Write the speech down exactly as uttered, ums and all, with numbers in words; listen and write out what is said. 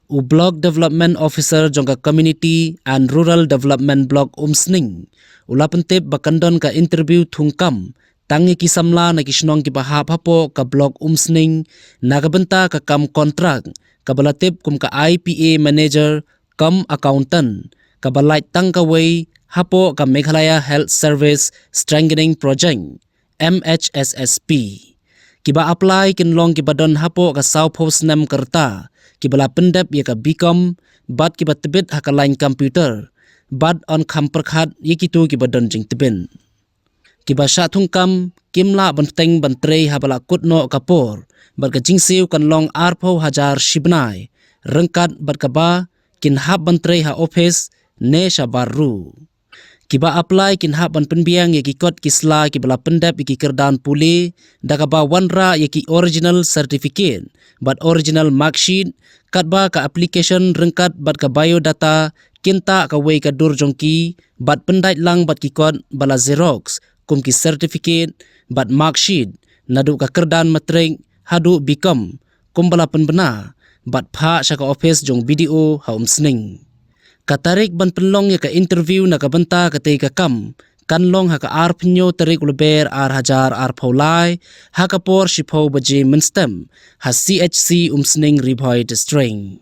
U Block Development Officer jong ka Community and Rural Development Block Umsning u la pyntip ba kan don ka interview thungkam tang ïa ki samla na ki shnong kiba hap hapoh ka Block Umsning na ka bynta ka kam kontrak kaba la tip kum ka I P A Manager cum Accountant, kaba lait tang kawei hapoh ka Meghalaya Health Service Strengthening Project, M H S S P. Kiba apply kin long kiba don hapoh ka sawphew snem ka rta, kiba la pyndep ïa ka B Com bad kiba tbit ha ka lain computer, bad yn kham pyrkhat ïa kito kiba don jingtbit. Kiba shah thungkam kim lah ban bteng ban trei haba la kut noh ka por, bad ka jingsiew kan long arphew hajar shi bnai, ryngkat bad kaba kin hap ban trei ha ophis ne shabar ruh. Kiba apply kin hap ban pynbiang ïa ki kot ki sla kiba la pyndep ïa ki kyrdan pule, da kaba wanrah ïa ki original certificate bad original marksheet, katba ka application ryngkat bad ka biodata kin tah kawei ka dur jong ki, bad pyndait lang bad ki kot ba la xerox kum ki certificate bad marksheet, naduh ka kyrdan matric haduh B Com, kumba la pynbna bad phah sha ka ophis jong B D O ha Umsning. Ka tarik ban pynlong ïa ka interview na ka bynta katei ka kam kan long ha ka arphew tarik u Lber ar hajar arphew lai, ha ka por shiphew baje mynstep, ha C H C Umsning, Ri Bhoi District.